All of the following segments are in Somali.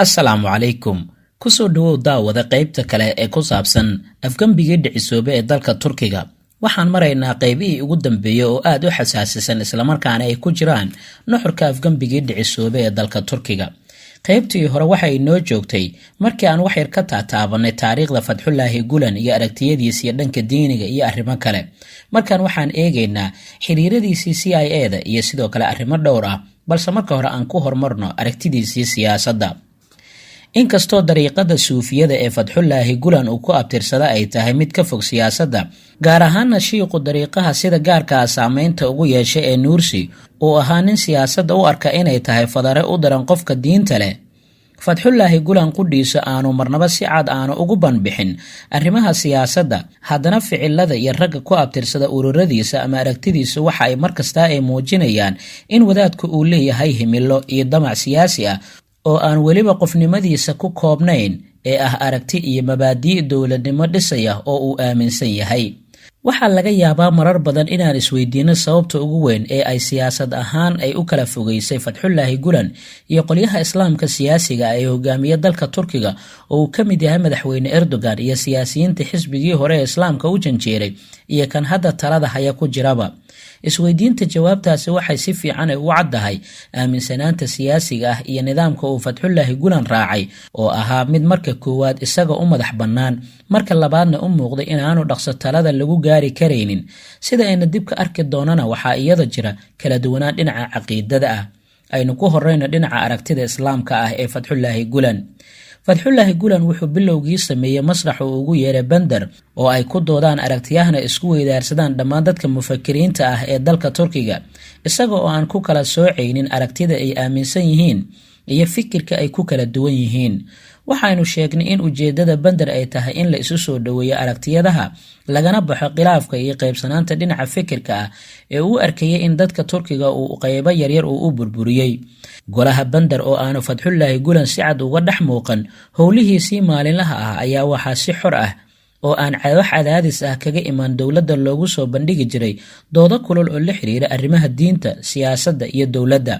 Asalaamu calaykum. Kusoo dhowow, daawada, qaybta kale ee ku saabsan afgembigii dhicisoobe ee dalka Turkiga. Waxaan maraynaa qaybihii ugu dambeeyey oo aad u xasaasisan, islamarkaana ay ku jiraan nuxurka afgembigii dhicisoobe ee dalka Turkiga. Qaybtii hore waxa inoo joogtay markii aan waxyar ka taataabanay taariikhda Fatxulaahi Gulan iyo aragtiyadiisiiyo dhanka diiniga iyo arrimo kale. Markaan waxaan eegaynaa xiriiradiisii CIA da iyo sidoo kale arrimo dhowr ah, balse marka hore aan ku horumarno aragtidiisii siyaasadda. Inkastoo dariiqada suufiyada ee Fatxulaahi Gulan uu ku abtirsada ay tahay mid ka fog siyaasadda, gaar ahaana shiiqu dariiqaha sida gaarkaa saameynta ugu yeeshay ee Nuursi uu ahaa nin siyaasadda u arka inay tahay fadare u daran qofka diinta leh, Fatxulaahi Gulan qudhiisa aanu marnaba si cad aanu ugu banbixin arrimaha siyaasadda, haddana ficilada iyo ragga ku abtirsada ururadiisa ama aragtidiisa waxa ay markastaa ay muujinayaan in wadaadku uu leeyahay himilo iyo damac siyaasi ah oo aan weliba qofnimadiisa ku koobnayn ee ah aragti iyo mabaadii dowladnimo dhisaya oo uu aaminsan yahay. Waxaa laga yaabaa marar badan inaan isweydiino sababta ugu weyn ee ay siyaasad ahaan ay u kala fogeysay Fatxulaahi Gulan iyo qolyaha Islaamka siyaasiga ah ee hogaamiya dalka Turkiga, oo uu ka mid yahay Madaxweyne Erdogan iyo siyaasiyiinta xisbigii hore ee Islaamka u janjeeray iyo kan hadda talada haya ku jiraba. Isweydiinta jawaabtaasi waxay si fiican ay u caddahay aaminsanaanta siyaasiga ah iyo nidaamka uu Fatxulaahi Gulan raacay, oo ahaa mid marka koowaad isaga u madax bannaan, marka labaadna u muuqday inaanu dhaqso talada lagu gaari karaynin. Sida ayna dib ka arki doonana, waxaa iyada jira kala duwanaan dhinaca caqiidada ah. Aynu ku horeyno dhinaca aragtida Islaamka ah ee Fatxulaahi Gulan. Fatxulaahi Gulan wuxuu bilowgii sameeyey masrax uu ugu yeeray Bender, oo ay ku doodaan, aragtiyahana isku weydaarsadaan dhammaan dadka mufakiriinta ah ee dalka Turkiga, isaga oo aan ku kala soocaynin aragtida ay aaminsan yihiin iyo fikirka ay ku kala duwan yihiin. Waxaynu sheegnay in ujeedada Bender ay tahay in la isu soo dhoweeyo aragtiyadaha, lagana baxo khilaafka iyo qaybsanaanta dhinaca fikirka ah ee uu arkayay in dadka Turkiga uu qaybo yaryar uu u burburiyey. Golaha Bender, oo aanu Fatxulaahi Gulan si cad uga dhex muuqan howlihiisii maalinlaha ah, ayaa waxaa si xor ah oo aan wax cadaadis ah kaga imaan dowladda loogu soo bandhigi jiray doodo kulul oo la xiriira arrimaha diinta, siyaasadda iyo dowladda.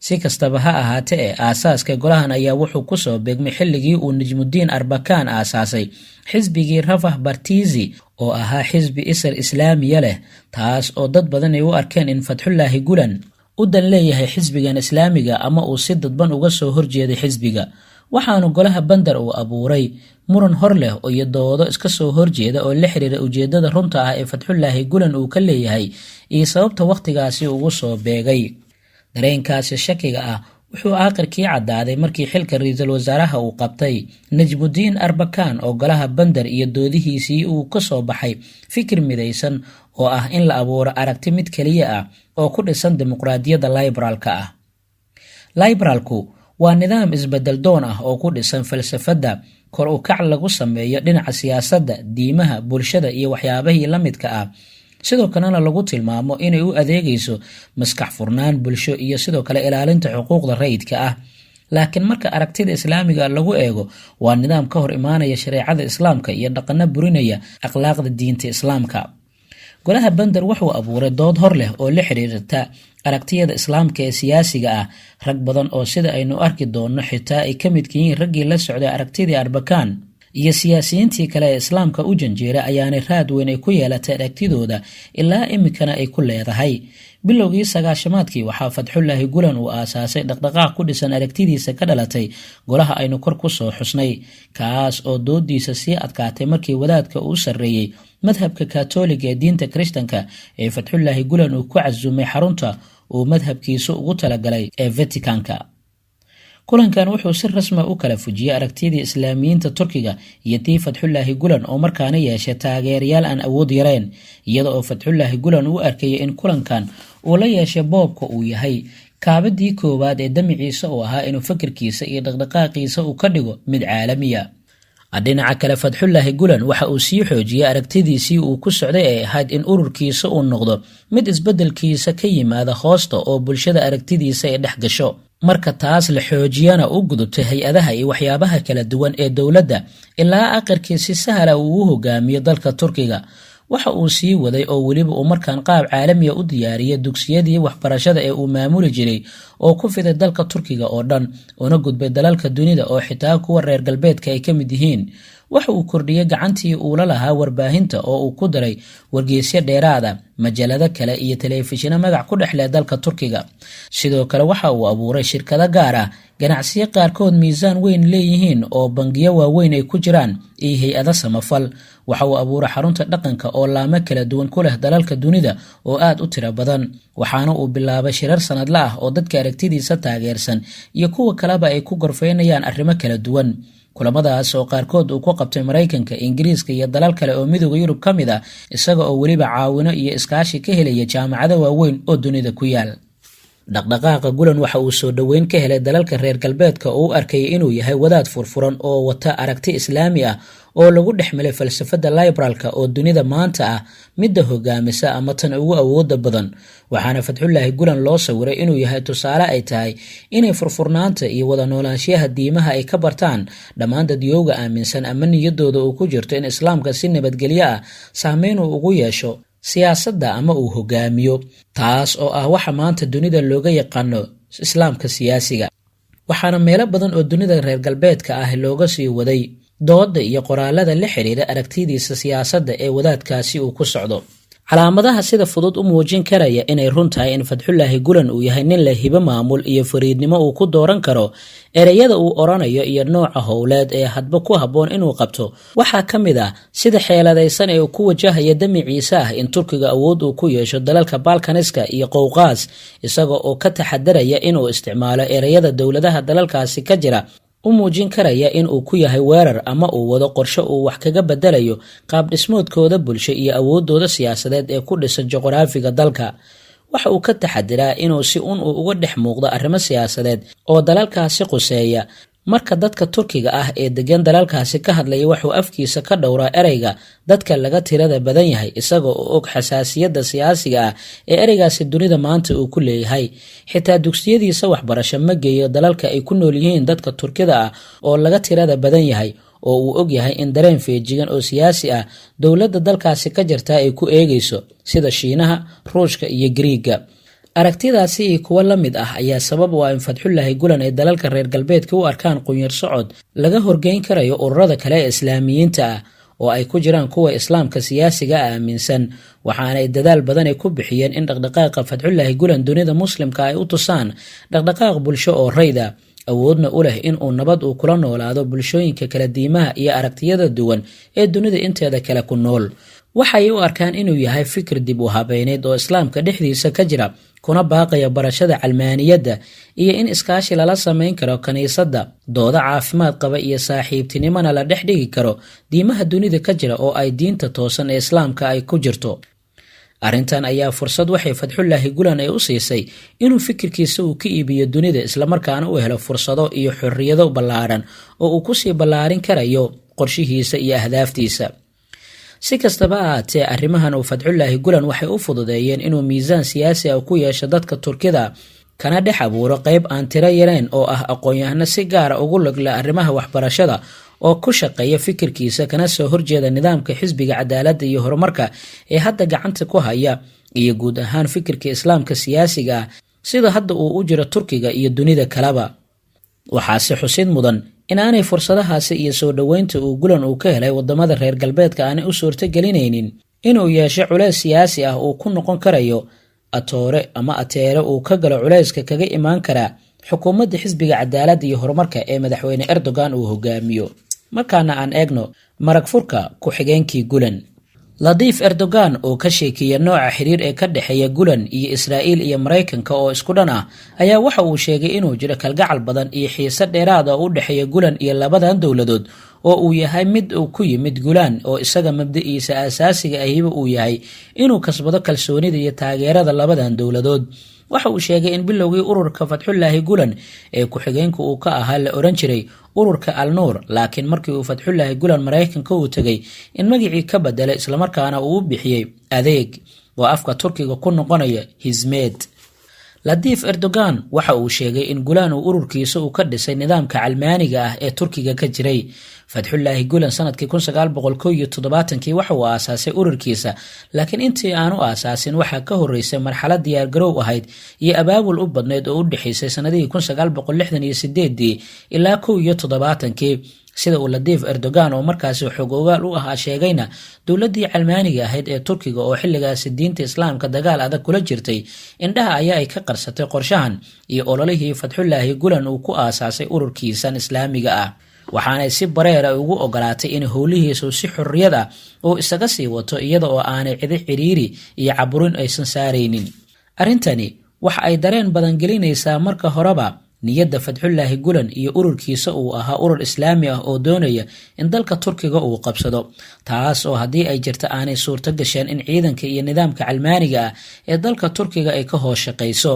Si kastaba ha ahaate ee aasaaska golahan ayaa wuxuu kusoo beegmay xilligii uu Najmudiin Arbakaan aasaasay xisbigii Rafah Bartizi, oo ahaa xisbi isar islaamiya leh, taas oo dad badan ay u arkeen in Fatxulaahi Gulan u dan leeyahay xisbigan islaamiga ama uu si dadban uga soo horjeeday xisbiga. Waxaanu golaha Bandar uu abuuray muran hor leh iyo doodo iska soo horjeeda oo la xiriira ujeedada runta ah ee Fatxulaahi Gulan uu ka leeyahay iyo sababta wakhtigaasi ugu soo beegay. Dareenkaasi shakiga ah wuxuu aakhirkii caddaaday markii xilka ra-iisul wasaaraha uu qabtay Najmudiin Arbakaan, oo golaha Bandar iyo doodihiisii uu ka soo baxay fikir midaysan oo ah in la abuuro aragti mid keliya ah oo ku dhisan dimuqraadiyadda liberaalka ah. Liberaalku waa nidaam isbedel doon ah oo ku dhisan falsafadda kor u kac lagu sameeyo dhinaca siyaasadda, diimaha, bulshada iyo waxyaabahii la midka ah, sidoo kalena lagu tilmaamo inay u adeegayso maskax furnaan bulsho iyo sidoo kale ilaalinta xuquuqda rayidka ah. Laakiin marka aragtida islaamiga lagu eego, waa nidaam ka hor imaanaya shareecada Islaamka iyo dhaqano burinaya akhlaaqda diinta Islaamka. Golaha Bender wuxuu abuuray dood hor leh oo la xiriirta aragtiyada Islaamka ee siyaasiga ah. Rag badan oo, sida aynu arki doonno, xitaa ay ka midka yihiin raggii la socday aragtidii Arbakaan iyo siyaasiyiintii kale ee Islaamka u janjeera, ayaanay raad weyn ay ku yeelatay aragtidooda, ilaa iminkana ay ku leedahay. Bilowgii 90-aadkii waxaa Fatxulaahi Gulan uu aasaasay dhaqdhaqaaq ku dhisan aragtidiisa ka dhalatay golaha aynu kor ku soo xusnay, kaas oo doodiisa sii adkaatay markii wadaadka uu sarreeyey madhabka Katoliga ee diinta Kirishtanka ee Fatxulaahi Gulan uu ku casumay xarunta uu madhabkiisa ugu talagalay ee Vaticanka. Kulankan wuxuu si rasma u kala fujiyey aragtiyadii Islaamiyiinta Turkiga iyo tii Fatxulaahi Gulan, oo markaana yeeshay taageerayaal aan awood yareen, iyada oo Fatxulaahi Gulan uu arkayay in kulankan uu la yeeshay boobka uu yahay kaabadii koowaad ee damiciisa uu ahaa inuu fikirkiisa iyo dhaqdhaqaaqiisa uu ka dhigo mid caalamiya. Dhinaca kale, Fatxulaahi Gulan waxa uu sii xoojiyey aragtidiisii uu ku socday ay ahayd in ururkiisa uu noqdo mid isbeddelkiisa ka yimaada hoosta oo bulshada aragtidiisa ay dhex gasho, marka taas la xoojiyana u gudubtay hay-adaha iyo waxyaabaha kala duwan ee dowladda, ilaa aqirkii si sahla uu u hogaamiyo dalka Turkiga. Waxa uu sii waday oo weliba uu markaan qaab caalamiya u diyaariyay dugsiyadii waxbarashada ee uu maamuli jiray oo ku fiday dalka Turkiga oo dhan, una gudbay dalalka dunida oo xitaa kuwa reer galbeedka ay ka mid yihiin. Waxa uu kordhiyey gacantii uula lahaa warbaahinta oo uu ku daray wargeysyo dheeraada, majalado kale iyo telefishino magac ku dhexleh dalka Turkiga. Sidoo kale waxa uu abuuray shirkado gaar ah, ganacsiyo qaarkood miisaan weyn leeyihiin oo bangiyo waaweyn ay ku jiraan, iyo hay-ado samafal. Waxa uu abuuray xarunta dhaqanka oo laamo kala duwan ku leh dalalka dunida oo aad u tiro badan, waxaana uu bilaabay shirar sanadla ah oo dadka aragtidiisa taageersan iyo kuwa kaleba ay ku gorfaynayaan arrimo kala duwan. Kulamadaas oo qaarkood uu ku qabtay Maraykanka, Ingiriiska iyo dalal kale oo Midooda Yurub ka mid ah, isaga oo weliba caawino iyo iskaashi ka helaya jaamacado waaweyn oo dunida ku yaal. Dhaqdhaqaaqa Gulan waxa uu soo dhoweyn ka helay dalalka reer galbeedka oo u arkayay inuu yahay wadaad furfuran oo wata aragti islaami ah oo lagu dhex milay falsafadda liberaalka oo dunida maanta ah midda hogaamisa ama tan ugu awooda badan. Waxaana Fatxullaahi Gulan loo sawiray inuu yahay tusaale ay tahay inay furfurnaanta iyo wada noolaanshiyaha diimaha ay ka bartaan dhammaan dadyooga aaminsan ama niyadooda uu ku jirto in islaamka si nabadgelyo ah saameyn uu ugu yeesho siyaasadda ama uu hogaamiyo, taas oo ah waxa maanta dunida looga yaqaano islaamka siyaasiga. Waxaana meelo badan oo dunida reer galbeedka ah looga sii waday dooda iyo qoraalada la xiriira aragtidiisa siyaasadda ee wadaadkaasi uu ku socdo. Calaamadaha sida fudud u muujin karaya inay run tahay in Fatxullaahi Gulan uu yahay nin leh hibo maamul iyo fariidnimo uu ku dooran karo ereyada uu oranayo iyo nooca howleed ee hadba ku habboon inuu qabto, waxaa ka mid ah sida xeeladaysan ee uu ku wajahaya damiciisa ah in Turkiga awood uu ku yeesho dalalka Balkaniska iyo Qowqaas, isaga oo ka taxadaraya inuu isticmaalo ereyada dowladaha dalalkaasi ka jira u muujin karaya in uu ku yahay weerar ama uu wado qorshe uu wax kaga bedelayo qaab dhismoodkooda bulsho iyo awoodooda siyaasadeed ee ku dhisan juqraafiga dalka. Waxa uu ka taxadiraa inuu si un uu uga dhex muuqdo arrimo siyaasadeed oo dalalkaasi quseeya. Marka dadka Turkiga ah ee degan dalalkaasi ka hadlaya, wuxuu afkiisa ka dhowraa ereyga dadka laga tirada badan yahay, isaga oo og xasaasiyadda siyaasiga ah ee ereygaasi dunida maanta uu ku leeyahay. Xitaa dugsiyadiisa waxbarasho ma geeyo dalalka ay ku nool yihiin dadka Turkida ah oo laga tirada badan yahay, oo uu og yahay in dareen feejigan oo siyaasi ah dowladda dalkaasi ka jirta ay ku eegayso, sida Shiinaha, Ruushka iyo Gariiga. Aragtidaasi iyo kuwo la mid ah ayaa sabab u ah in Fatxullaahi Gulan ay dalalka reer galbeedka u arkaan qunyar socod laga horgeyn karayo ururada kale ee islaamiyiinta ah oo ay ku jiraan kuwa islaamka siyaasiga aaminsan. Waxaana ay dadaal badan ay ku bixiyeen in dhaqdhaqaaqa Fatxullaahi Gulan dunida muslimka ay u tusaan dhaqdhaqaaq bulsho oo rayda, awoodna u leh in uu nabad uu kula noolaado bulshooyinka kala diimaha iyo aragtiyada duwan ee dunida inteeda kale ku nool. Waxay u arkaan inuu yahay fikir dib u habeyneed oo islaamka dhexdiisa ka jira, kuna baaqaya barashada calmaaniyadda iyo in iskaashi lala samayn karo kiniisadda, dooda caafimaad qaba iyo saaxiibtinimona la dhex dhigi karo diimaha dunida ka jira oo ay diinta toosan ee islaamka ay ku jirto. Arrintan ayaa fursad waxay Fatxullaahi Gulan ay u siisay inuu fikirkiisa uu ka iibiyo dunida, islamarkaana u helo fursado iyo xorriyado ballaaran oo uu kusii ballaarin karayo qorshihiisa iyo ahdaaftiisa. Si kastaba ahaatee, arrimahan uu Fatxullaahi Gulan waxay u fududeeyeen inuu miisaan siyaasi ah ku yeesho dadka Turkida, kana dhex abuuro qayb aan tiro yareen oo ah aqoon-yahano si gaara ugu lug leh arrimaha waxbarashada oo ku shaqeeya fikirkiisa, kana soo horjeeda nidaamka xisbiga cadaaladda iyo horumarka ee hadda gacanta ku haya iyo guud ahaan fikirka islaamka siyaasiga ah sida hadda uu u jiro Turkiga iyo dunida kaleba. Waxaase xusid mudan in aanay fursadahaasi iyo soo dhoweynta uu Gulan uu ka helay wadamada reer galbeedka aanay u suurtagelinaynin inuu yeesho culeys siyaasi ah uu ku noqon karayo atoore ama ateere uu ka galo culayska kaga imaan karaa xukuumadda xisbiga cadaaladda iyo horumarka ee madaxweyne Erdogan uu hogaamiyo. Markaana aan eegno marag furka ku-xigeenkii Gulan, Latiif Erdogan, oo ka sheekeeya nooca xiriir ee ka dhexeeya Gulan iyo Israa'iil iyo Maraykanka oo isku dhan ah, ayaa waxa uu sheegay inuu jiro kalgacal badan iyo xiise dheeraad oo u dhexeeya Gulan iyo labadan dowladood, oo uu yahay mid uu ku yimid Gulan oo isaga mabda'iisa aasaasiga ahiba uu yahay inuu kasbado kalsoonida iyo taageerada labadan dowladood. Waxa uu sheegay in bilowgii ururka Fatxullaahi Gulan ee ku-xigeenka uu ka ahaa la oran jiray ururka Al Nuur, laakiin markii uu Fatxullaahi Gulan Maraykanka uu tegay in magacii ka bedelay, islamarkaana uu u bixiyey Adeeg, oo afka Turkiga ku noqonaya Hizmeed. Latiif Erdogan waxa uu sheegay in Gulan uu ururkiisa uu ka dhisay nidaamka calmaaniga ah ee Turkiga ka jiray. Fatxullaahi Gulan sanadkii 1971kii waxa uu aasaasay ururkiisa, laakiin intii aanu aasaasin waxaa ka horeysay marxalad diyaargarow ahayd iyo abaabul u badnayd oo u dhexeysay sanadihii 1968dii ilaa 71kii. Sida uu Latiif Erdogan oo markaasi xog ogaal u ahaa sheegayna, dowladdii calmaaniga ahayd ee Turkiga oo xilligaasi diinta Islaamka dagaal adag kula jirtay indhaha ayaa ay ka qarsatay qorshahan iyo ololihii Fatxullaahi Gulan uu ku aasaasay ururkiisan islaamiga ah, waxaanay si bareera ugu ogolaatay in howlihiisu si xorriyad ah uu isaga sii wato iyada oo aanay cidi ciriiri iyo caburin aysan saaraynin. Arrintani waxa ay dareen badan gelinaysaa marka horeba niyadda Fatxullaahi Gulan iyo ururkiisa uu ahaa urur islaami ah oo doonaya in dalka Turkiga uu qabsado, taas oo haddii ay jirta aanay suurto gasheen in ciidanka iyo nidaamka calmaaniga ah ee dalka Turkiga ay ka hoos shaqayso.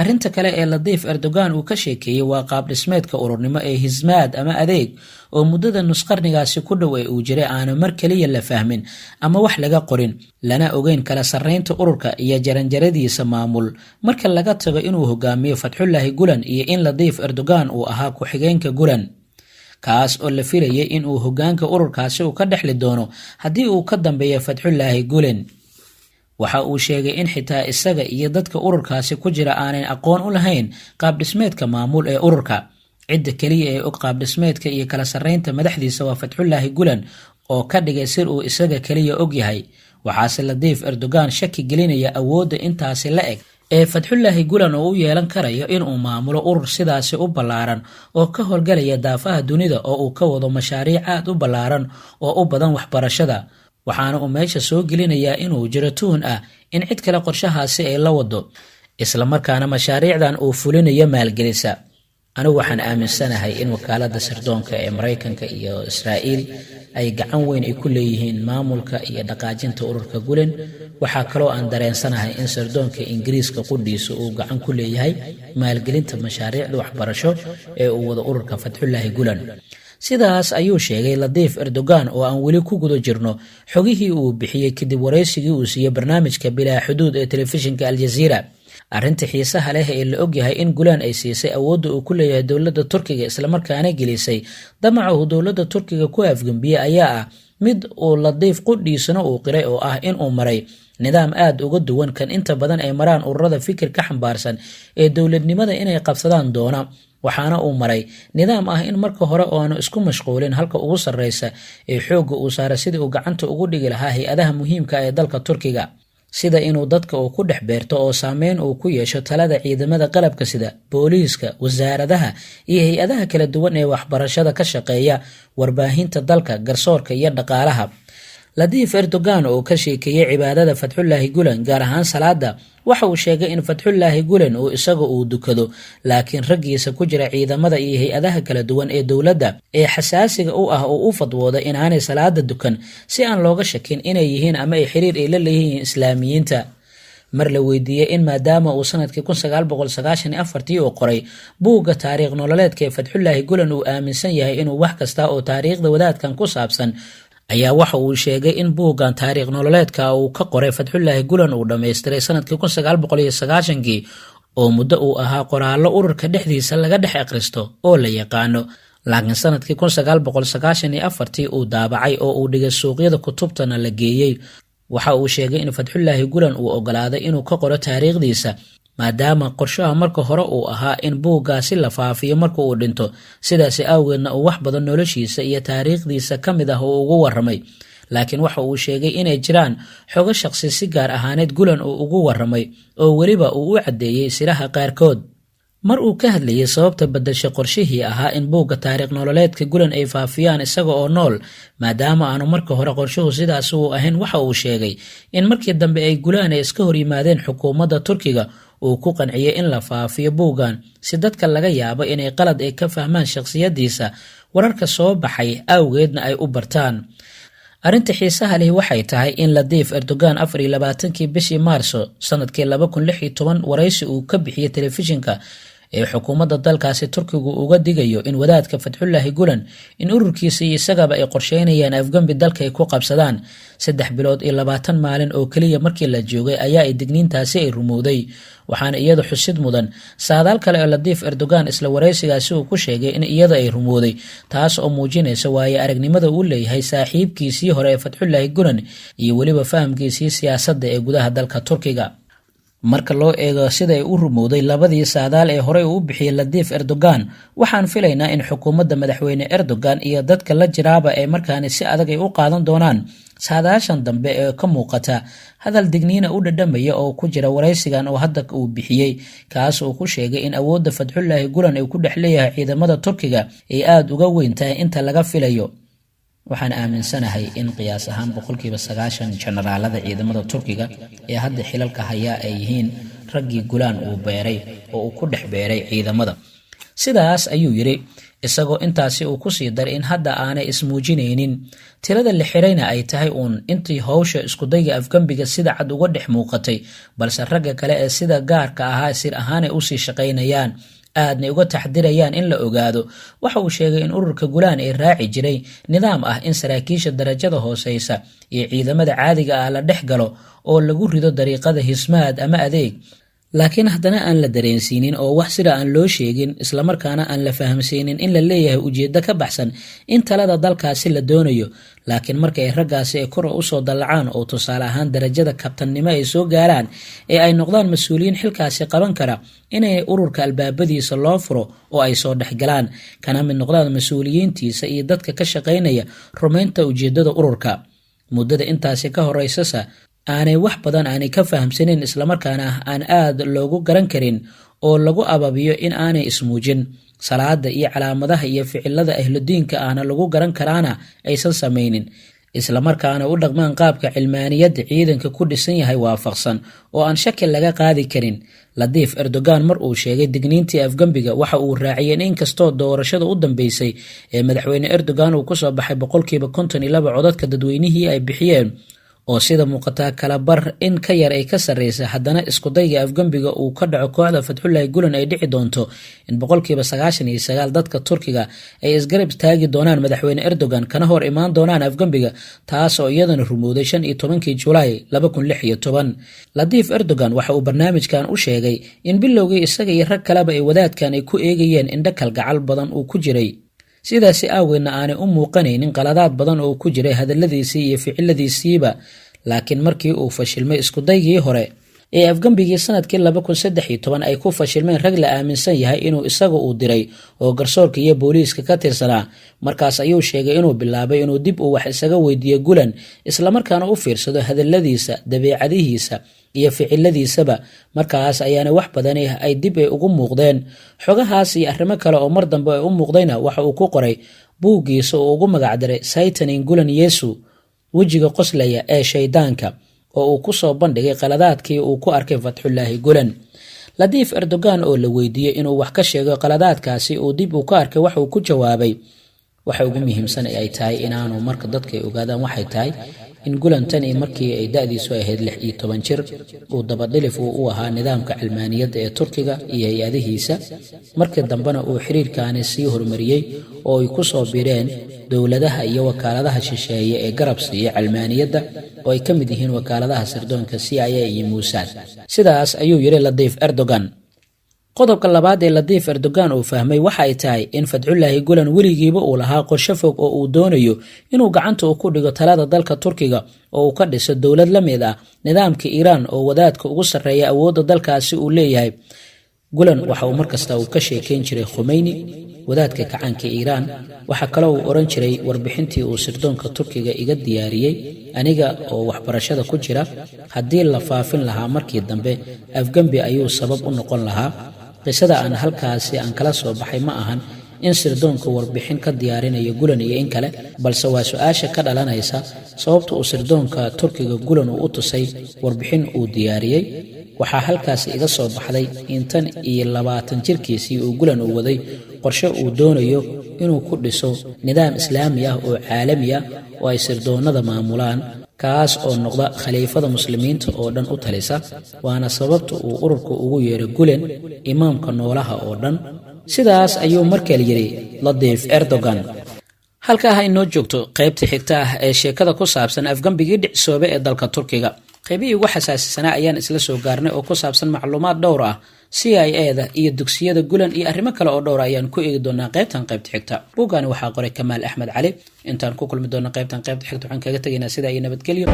Arrinta kale ee Latiif Erdogan uu ka sheekeeyey waa qaab dhismeedka ururnimo ee hismaad ama adeeg oo muddada nusqarnigaasi ku dhow ee uu jiray aanu mar keliya la fahmin ama wax laga qorin, lana ogeyn kala sarreynta ururka iyo jaranjaradiisa maamul, marka laga tago inuu hogaamiyo Fatxullaahi Gulan iyo in Latiif Erdogan uu ahaa ku-xigeenka Gulan, kaas oo la filayay in uu hogaanka ururkaasi uu ka dhexli doono haddii uu ka dambeeyo Fatxullaahi Gulen. Waxa uu sheegay in xitaa isaga iyo dadka ururkaasi ku jira aanay aqoon u lahayn qaabdhismeedka maamul ee ururka. Cidda keliya ee og qaabdhismeedka iyo kala sarreynta madaxdiisa waa Fatxullaahi Gulan oo ka dhigay sir uu isaga keliya og yahay. Waxaase Latiif Erdogan shaki gelinaya awoodda intaasi la eg ee Fatxullaahi Gulan oo u yeelan karayo inuu maamulo urur sidaasi u ballaaran oo ka howlgalaya daafaha dunida oo uu ka wado mashaariic aad u ballaaran oo u badan waxbarashada. Waxaana uu meesha soo gelinayaa inuu jiro tuhun ah in cid kale qorshahaasi ay la wado, islamarkaana mashaariicdan uu fulinayo maalgelisa. Anigu waxaan aaminsanahay in wakaaladda sirdoonka ee Maraykanka iyo Israa'iil ay gacan weyn ay ku leeyihiin maamulka iyo dhaqaajinta ururka Gulen. Waxaa kaloo aan dareensanahay in sirdoonka Ingiriiska qudhiisa uu gacan ku leeyahay maalgelinta mashaariicda waxbarasho ee uu wado ururka Fatxullaahi Gulan. Sidaas ayuu sheegay Latiif Erdogan oo aan weli ku guda jirno xogihii uu bixiyey kadib waraysigii uu siiyey barnaamijka Bilaa Xuduud ee telefishinka Aljaziira. Arrinta xiisaha leh ee la ogyahay in Gulan ay siisay awoodda uu ku leeyahay dowladda Turkiga islamarkaana gelisay damaca uu dowladda Turkiga ku afgembiyey ayaa ah mid uu Latiif qudhiisana uu qiray oo ah inuu maray nidaam aad uga duwan kan inta badan ay maraan ururada fikir ka xambaarsan ee dowladnimada inay qabsadaan doona. Waxaana uu maray nidaam ah in marka hore oo aanu isku mashquulin halka ugu sarreysa ee xoogga uu saara sidii uu gacanta ugu dhigi lahaa hay-adaha muhiimka ee dalka Turkiga, sida inuu dadka uu ku dhex beerto oo saameyn uu ku yeesho talada ciidamada qalabka sida booliiska, wasaaradaha iyo hay-adaha kala duwan ee waxbarashada ka shaqeeya, warbaahinta dalka, garsoorka iyo dhaqaalaha. Latiif Erdogan oo ka sheekeeyey cibaadada Fatxullaahi Gulan, gaar ahaan salaada, waxa uu sheegay in Fatxullaahi Gulan uu isaga uu dukado, laakiin raggiisa ku jira ciidamada iyo hay-adaha kala duwan ee dowladda ee xasaasiga u ah oo u fadwooda inaanay salaada dukan si aan looga shakin inay yihiin ama ay xiriir ay la leeyihiin islaamiyiinta. Mar la weydiiyey in maadaama uu sanadkii 1994 uu qoray buugga taariikh nololeedka ee Fatxullaahi Gulan uu aaminsan yahay inuu wax kasta oo taariikhda wadaadkan ku saabsan, ayaa waxa uu sheegay in buuggan taariikh nololeedka uu ka qoray Fatxullaahi Gulan uu dhammaystiray sanadkii 1990kii oo muddo uu ahaa qoraallo ururka dhexdiisa laga dhex akhristo oo la yaqaano, laakiin sanadkii 1994 uu daabacay oo uu dhigay suuqyada kutubtana la geeyey. Waxa uu sheegay in Fatxullaahi Gulan uu ogolaaday inuu ka qoro taariikhdiisa maadaama qorshaha marka hore uu ahaa in buuggaasi la faafiyo marka uu dhinto, sidaasi awgeedna uu wax badan noloshiisa iyo taariikhdiisa ka mid ah uu ugu warramay. Laakiin waxa uu sheegay inay jiraan xogo shaqsi si gaar ahaaneed Gulan uu ugu warramay oo weliba uu u caddeeyey siraha qaarkood. Mar uu ka hadlayay sababta badashay qorshihii ahaa in buugga taariikh nololeedka Gulan ay faafiyaan isaga oo nool, maadaama aanu marka hore qorshuhu sidaas uu ahayn, waxa uu sheegay in markii dambe ay Gulan ay iska hor yimaadeen xukuumadda Turkiga uu ku qanciyey in la faafiyo buuggan si dadka laga yaabo inay qalad ay ka fahmaan shakhsiyadiisa wararka soo baxay awgeedna ay u bartaan. Arrinta xiisaha leh waxay tahay in Latiif Erdogan 24kii bishii Maarso sanadkii 2016 waraysi uu ka bixiyey telefishinka ee xukuumadda dalkaasi Turkigu uga digayo in wadaadka Fatxullaahi Gulan in ururkiisa iyo isagaba ay qorsheynayaan afgembi dalka ay ku qabsadaan. 3 bilood iyo 20 maalin oo keliya markii la joogay ayaa ay digniintaasi ay rumowday. Waxaana iyada xusid mudan saadaal kale oo Latiif Erdogan isla wareysigaasi uu ku sheegay in iyada ay rumowday, taas oo muujinaysa waaye aragnimada uu leeyahay saaxiibkiisii hore ee Fatxullaahi Gulan iyo weliba fahamkiisii siyaasadda ee gudaha dalka Turkiga. Marka loo eego sida ay u rumowday labadii saadaal ee horey uu u bixiyey Latiif Erdogan, waxaan filaynaa in xukuumadda madaxweyne Erdogan iyo dadka la jiraaba ee markaani si adag ay u qaadan doonaan saadaashan dambe ee ka muuqata hadal digniina u dhadhamaya oo ku jira wareysigan oo hadda uu bixiyey, kaas uu ku sheegay in awoodda Fatxullaahi Gulan ay ku dhex leeyahay ciidamada Turkiga ay aada uga weyn tahay inta laga filayo. Waxaan aaminsanahay in qiyaas ahaan 90% jenaraalada ciidamada Turkiga ee hadda xilalka hayaa ay yihiin raggii Gulaan uu beeray oo uu ku dhex beeray ciidamada. Sidaas ayuu yiri, isagoo intaasi uu kusii daray in hadda aanay ismuujinaynin tirada la xirayna ay tahay uun intii howsha iskudayga afgembiga sida cad uga dhex muuqatay, balse ragga kale ee sida gaarka ahaa sir ahaanay usii shaqaynayaan, aadnay uga taxdirayaan in la ogaado. Waxa uu sheegay in ururka Gulaan ay raaci jiray nidaam ah in saraakiisha darajada hooseysa iyo ciidamada caadiga ah la dhex galo oo lagu rido dariiqada hismaad ama adeeg, laakiin haddana aan la dareensiinin oo wax sida aan loo sheegin, islamarkaana aan la fahamsiinin in la leeyahay ujeeddo ka baxsan in talada dalkaasi la doonayo. Laakiin marka ay raggaasi ay kor usoo dallacaan oo tusaale ahaan darajada kabtannimo ay soo gaaraan ee ay noqdaan mas-uuliyiin xilkaasi qaban kara, inay ururka albaabadiisa loo furo oo ay soo dhexgalaan, kana mid noqdaan mas-uuliyiintiisa iyo dadka ka shaqaynaya rumaynta ujeeddada ururka. Muddada intaasi ka horeysasa aanay wax badan aanay ka fahamsanin, islamarkaana aan aad loogu garan karin oo lagu ababiyo in aanay ismuujin, salaada iyo calaamadaha iyo ficilada ahludiinka ahna lagu garan karaana aysan samaynin, islamarkaana u dhaqmaan qaabka cilmaaniyadda ciidanka ku dhisan yahay waafaqsan oo aan shaki laga qaadi karin. Latiif Erdogan mar uu sheegay digniintii afgembiga waxa uu raaciyay in inkastoo doorashada u dambeysay ee madaxweyne Erdogan uu kusoo baxay 52% codadka dadweynihii ay bixiyeen oo sida muuqataa kala bar in ka yar ay ka sarreysa, haddana iskudayga afgembiga uu ka dhaco kooxda Fatxullaahi Gulan ay dhici doonto in 99% dadka Turkiga ay isgarab taagi doonaan madaxweyne Erdogan kana hor imaan doonaan afgembiga, taas oo iyadana rumowday 15 Julaay 2016. Latiif Erdogan waxa uu barnaamijkan u sheegay in bilowgii isaga iyo rag kaleba ay wadaadkan ay ku eegayeen indho kalgacal badan uu ku jiray, sidaasi aaweedna aanay u muuqanaynin qaladaad badan oo ku jiray hadaladiisii iyo ficiladiisiiba. Laakiin markii uu fashilmay iskudaygii hore ee afgembigii sanadkii 2013 ay ku fashilmeen rag la aaminsan yahay inuu isaga uu diray oo garsoorka iyo booliiska ka tirsanaa, markaas ayuu sheegay inuu bilaabay inuu dib uu wax isaga weydiiyo Gulan, islamarkaana u fiirsado hadaladiisa, dabeecadihiisa iyo ficiladiisaba. Markaas ayaana wax badani ay dib ay ugu muuqdeen. Xogahaas iyo arrimo kale oo mar dambe ay u muuqdayna waxa uu ku qoray buuggiisa oo ugu magacdaray Saytanin Gulan Yesu, wejiga qoslaya ee shaydaanka, oo uu ku soo bandhigay qaladaadkii uu ku arkay Fatxullaahi Gulan. Latiif Erdogan oo la weydiiyey inuu wax ka sheego qaladaadkaasi uu dib uu ka arkay, waxa uu ku jawaabay waxa ugu muhiimsan ay tahay inaanu marka dadka ay ogaadaan waxay tahay in Gulan tani markii ay da'diisu ahayd 16 jir uu dabadhilif uu u ahaa nidaamka cilmaaniyadda ee Turkiga iyo hay-adihiisa, markii dambena uu xiriirkaani sii horumariyey oo ay ku soo bireen dowladaha iyo wakaaladaha shisheeye ee garab siiya cilmaaniyadda oo ay ka mid yihiin wakaaladaha sirdoonka CIA iyo Mossad. Sidaas ayuu yiri Latiif Erdogan. Qodobka labaad ee Latiif Erdogan uu fahmay waxa ay tahay in Fatxullaahi Gulan weligiiba uu lahaa qorshe fog oo uu doonayo inuu gacanta ku dhigo talada dalka Turkiga oo uu ka dhiso dowlad la mid ah nidaamka Iiraan oo wadaadka ugu sarreeya awoodda dalkaasi uu leeyahay. Gulan waxa uu markasta uu ka sheekeyn jiray Khumeyni, wadaadka kacaanka Iiraan. Waxa kale uu oran jiray warbixintii uu sirdoonka Turkiga iga diyaariyey aniga oo waxbarashada ku jira, haddii la faafin lahaa markii dambe afgembi ayuu sabab u noqon lahaa. Qisada aan halkaasi aan kala soo baxay ma ahan in sirdoonka warbixin ka diyaarinayo Gulan iyo in kale, balse waa su-aasha ka dhalanaysa sababta uu sirdoonka Turkiga Gulan uu u tusay warbixin uu diyaariyey. Waxaa halkaasi iga soo baxday in tan iyo 20 jirkiisii uu Gulan uu waday qorshe uu doonayo inuu ku dhiso nidaam islaami ah oo caalami ah oo ay sirdoonnada maamulaan, kaas oo noqda khaliifada muslimiinta oo dhan u talisa. Waana sababta uu ururka ugu yeeray Gulen Imaamka noolaha oo dhan. Sidaas ayuu markale yidhi Latiif Erdogan. Halkaa ha inoo joogto qaybta xigta ah ee sheekada ku saabsan afgambigii dhicisoobe ee dalka Turkiga. Qaybihii ugu xasaasisanaa ayaan isla soo gaarnay oo ku saabsan macluumaad dhowr ah, CIA da iyo dugsiyada Gulan iyo arrimo kale oo dhowr ayaan ku eegi doonaa qaybtan qaybta xigta. Buuggaani waxaa qoray Kamaal Axmed Cali. Intaan ku kulmi doona qaybtan qaybta xigta, waxaan kaga tegaynaa sidaa iyo nabadgelyo.